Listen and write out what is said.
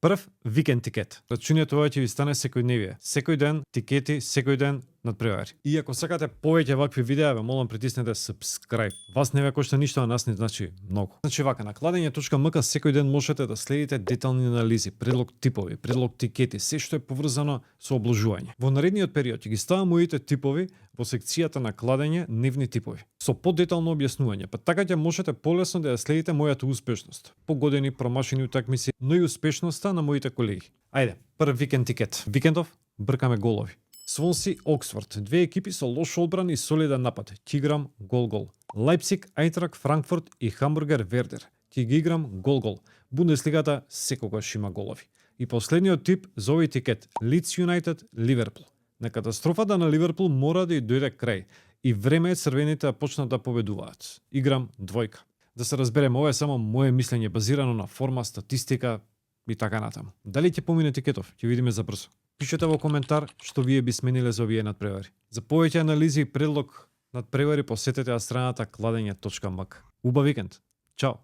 Прв, викенд тикет. Рачунието ова ќе ви стане секојдневие. Секој ден тикети, секој ден надпревари. И ако сакате повеќе вакви видеа, ве молам притиснете subscribe. Вас не ве кошта ништо, а нас не значи многу. Значи вака, на кладење.мк секој ден можете да следите детални анализи, предлог типови, предлог тикети, се што е поврзано со обложување. Во наредниот период ќе ги ставам моите типови во секцијата на кладење нивни типови, со подетално објаснување, па така ќе можете полесно да ја следите мојата успешност, погодени, промашени утакмици, но и успешноста на моите колеги. Ајде, прв викенд тикет. Викендов бркаме голови. Свонси Оксфорд, две екипи со лош одбран и солиден напад. Ќе играм гол-гол. Лајпциг, Ајнтрак, Франкфурт и Хамбургер Вердер. Ќе ги играм гол-гол. Бундеслигата секогаш има голови. И последниот тип за овој тикет. Лидс Юнајтед, Ливерпул. На катастрофата на Ливерпул мора да и дојде крај. И време е црвените да почнат да победуваат. Играм двојка. Да се разберем, ова е само мое мислење базирано на форма, статистика и така натаму. Дали ќе помине тикетов? Ќе видиме за брзо. Пишете во коментар што вие би смениле за овие надпревари. За повеќе анализи и предлог надпревари посетете ја страната кладење.мк. Убав викенд. Чао.